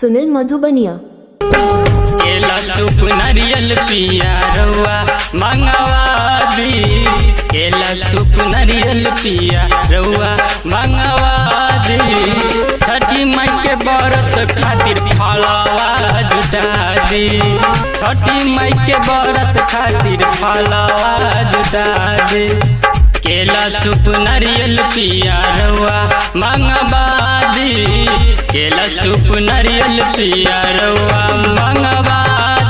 Sunil Madhubania. केला सूप नारियल पिया रउआ मंगवा दी, केला सूप नारियल पिया रउआ मंगवा दी। छठी माई के व्रत खातिर फलवा जुटा दी, छठी माई के व्रत खातिर फलवा जुटा दी। केला सूप नारियल पिया रउआ मंगवा दी, केला सूप नारियल पिया रउआ मंगवा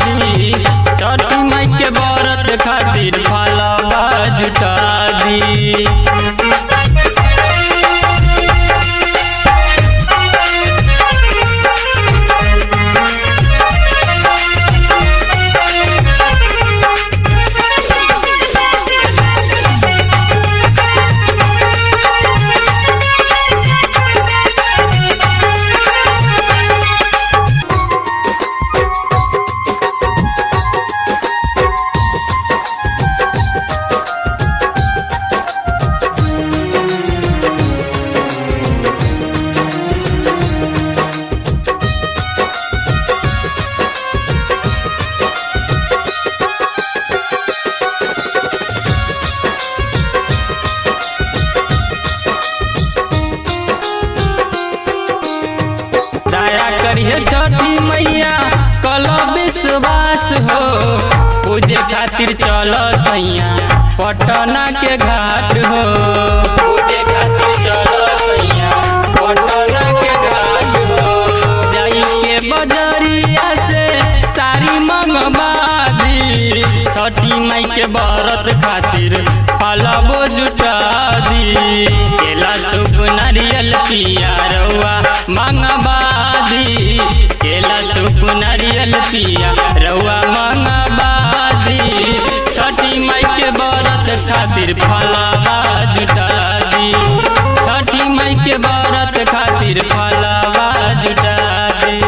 दी। छठी माई के व्रत खातिर फलवा जुटा दी। दया करिए छठी मैया कलो विश्वास हो, पूजे खातिर चलो सैया पटना के घाट हो। पूजे खातिर चलो सैया पटना के घाट हो। जाई के बजरिया से साड़ी मंगवा दी, छठी माई के व्रत खातिर फलबो जुटा दी। केला सूप नारियल पिया रउआ मंगवा दी, केला सूप नारियल पिया रउआ मंगवा दी। छठी माई के व्रत खातिर फलवा जुटा दी, छठी माई के व्रत खातिर फलवा जुटा दी।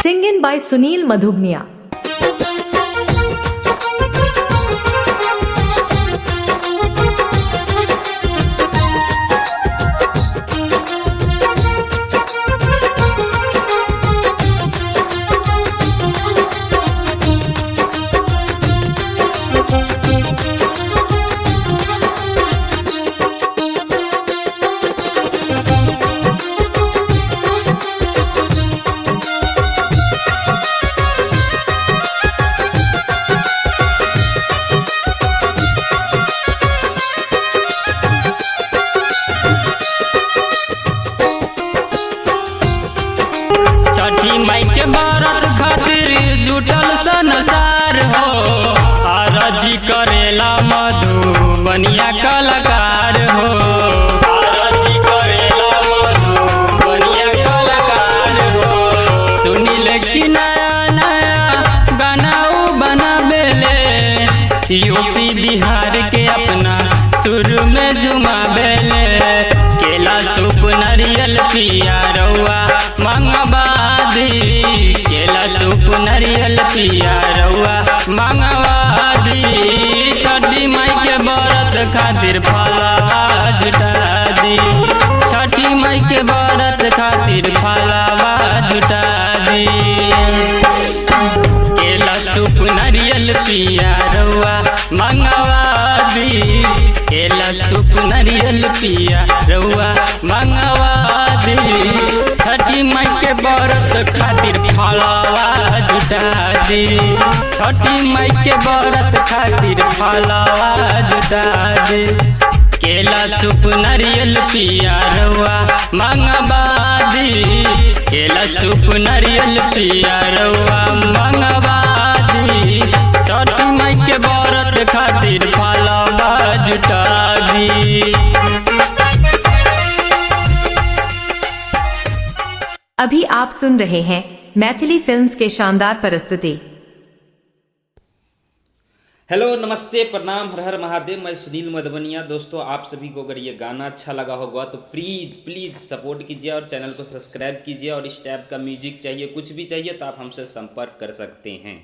Singing by Sunil Madhubania. छठी माई के व्रत खातिर जुटल संसार हो, आरजी करेला मधुबनिया कलाकार हो। आरजी करेला मधुबनिया कलाकार हो। सुनील की नया नया गाना उ बनाबेले, यूपी बिहार के अपना सुर में झुमाबेले। केला सूप नारियल पिया रउआ मंगवा दी, केला सूप नारियल पिया रउआ मंगवा दी। छठी माई के व्रत खातिर फलवा जुटा दी, छठी माई के व्रत खातिर फलवा जुटा दी। केला सूप नारियल पिया रउआ मंगवा दी, केला सूप नारियल पिया रउआ मंगवा दी। छठी माई के व्रत खातिर फलवा जुटा दी, छठी माई के व्रत खातिर फलवा जुटा दी। केला सूप नारियल पिया रउआ मंगवा दी, केला सूप नारियल पिया रउआ मंगवा दी। छठी माई के व्रत खातिर फलवा जुटा दी। अभी आप सुन रहे हैं मैथिली फिल्म्स के शानदार प्रस्तुति। हेलो, नमस्ते, प्रणाम, हर हर महादेव। मैं सुनील मधुबनिया। दोस्तों, आप सभी को अगर ये गाना अच्छा लगा होगा तो प्लीज़ प्लीज़ सपोर्ट कीजिए और चैनल को सब्सक्राइब कीजिए। और इस टाइप का म्यूजिक चाहिए, कुछ भी चाहिए तो आप हमसे संपर्क कर सकते हैं।